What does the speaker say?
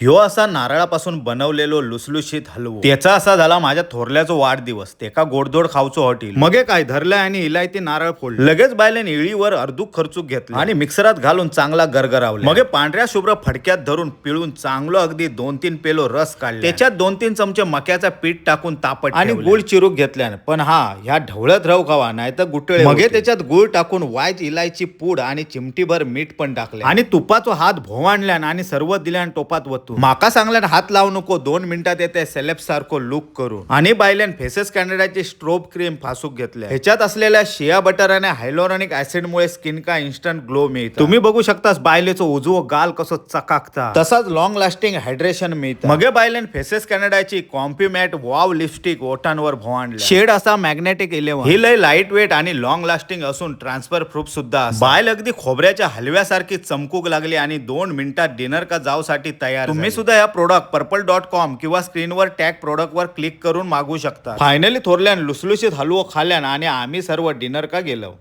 ह्यो असा नारळापासून बनवलेलो लुसलुशीत हलवो. त्याचा असा झाला माझ्या थोरल्याचो वाढदिवस, तेका गोडधोड खावचो हॉटेल. मगे काय धरलंय आणि इलायती नारळ फोडलं. लगेच बायलेन इळीवर अर्धूक खर्चूक घेतलं आणि मिक्सरात घालून चांगला गरगरावला. मगे पांढऱ्या शुभ्र फडक्यात धरून पिळून चांगलं अगदी 2-3 पेलो रस काढला. त्याच्यात 2-3 चमचे मक्याचा पीठ टाकून तापट आणि गुळ चिरूक घेतल्यान. पण हा ह्या ढवळत राहू खावा नाही तर गुटळे. मगे त्याच्यात गुळ टाकून वायच इलायची पूड आणि चिमटीभर मीठ पण टाकले आणि तुपाचो हात भोवाणल्यान आणि सर्व दिल्यान टोपात वतून. माका सांगल्यान हात लावू नको, 2 मिनिटात येते सेलेब सारखो लुक करून. आणि बायल्यान फेसेस कॅनडाची स्ट्रोब क्रीम फासूक घेतल्या. ह्याच्यात असलेल्या शिया बटर आणि हायलोरॉनिक ऍसिड मुळे स्किन का इन्स्टंट ग्लो मिळतो. तुम्ही बघू शकता बायलेचो उजवो गाल कसो चकाकता, तसाच लॉंग लास्टिंग हायड्रेशन मिळतं. मगे बायलेन फेसेस कॅनडाची कॉम्प्युमॅट वाव लिपस्टिक ओठांवर भोवांडली. शेड असा मॅग्नेटिक 11. ही लय लाईट वेट आणि लॉंग लास्टिंग असून ट्रान्सफर प्रूफ सुद्धा असा. बायल अगदी खोबऱ्याच्या हलव्यासारखी चमकूक लागली आणि 2 मिनिटात डिनर का जावसाठी तयार. तुम्ही सुद्धा या प्रोडक्ट purple.com किंवा स्क्रीनवर टॅग प्रोडक्ट वर क्लिक करून मागू शकता. फायनली थोरल्यान लुसलुशीत हलवो खाल्यान आणि आम्ही सर्व डिनर का गेलो.